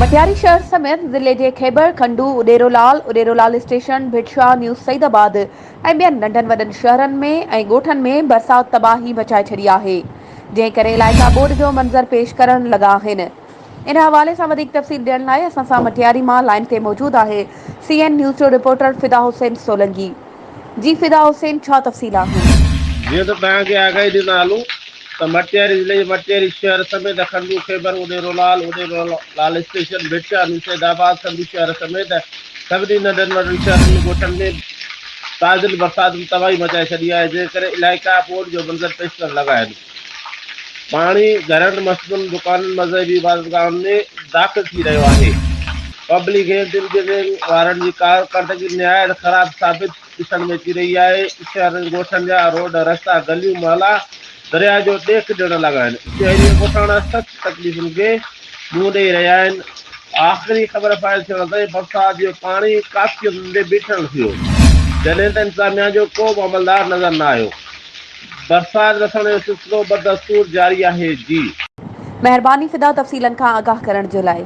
مٽياري شهر سميت ضلعي جي خيبر، کنڊو، اڏيرو لال، اڏيرو لال اسٽيشن، ڀٽ شاهه، نيو سعيد آباد ۽ ٻين ننڍن وڏن شهرن ۾ ۽ ڳوٺن ۾ برسات تباهي مچائي ڇڏي آهي، جنهن ڪري علائقا ٻوڏ جو منظر پيش ڪرڻ لڳا آهن. ان حوالي سان وڌيڪ تفصيل ڏيڻ لاء اسان سان مٽياري مان لائين تي موجود آهي سي اين نيوز جو رپورٽر فدا حسين سولنگي. جي فدا حسين ڇا تفصيل آهن؟ جيئن ته توهان کي آگاهي ڏيندا هلون ته مٽياري ضلعي جي مٽياري شهر سميت کنڊو، خيبر، اڏيرو لال، اڏيرو لال اسٽيشن، ڀٽشاهه، نوسيد آباد، سنڌو شهر سميت سڀني ننڍن وڏن شهرن ۽ ڳوٺن ۾ تازين برساتن تباهي مچائي ڇڏي آهي جنهن ڪري علائقا ٻوڏ جو منظر پيش ڪرڻ لڳا آهن. پاڻي گهرن، مسجدن، دڪانن، مذهبي عبادتگاهن ۾ داخل ٿي رهيو آهي. پبلڪ هيلٿ انجنيئرنگ وارن جي ڪارڪردگي نهايت خراب ثابت ڏسڻ ۾ اچي رهي آهي. شهرن ۽ ڳوٺن جا روڊ، رستا، گليون، محلا درياء جو ڏيک ڏيڻ لڳا آهن. شهري ۽ ڳوٺاڻا سخت تڪليفن کي منهن ڏئي رهيا آهن. آخري خبر فائل ٿيڻ تائين برسات جو پاڻي ڪافي هنڌن تي بيٺل ٿيو، جڏهن ته انتظاميا جو ڪو به عملدار نظر نه آيو. برسات وسڻ جو سلسلو بدستور جاري آهي، جي. مهرباني فدا تفصيلن کان آگاهه ڪرڻ جي لاء.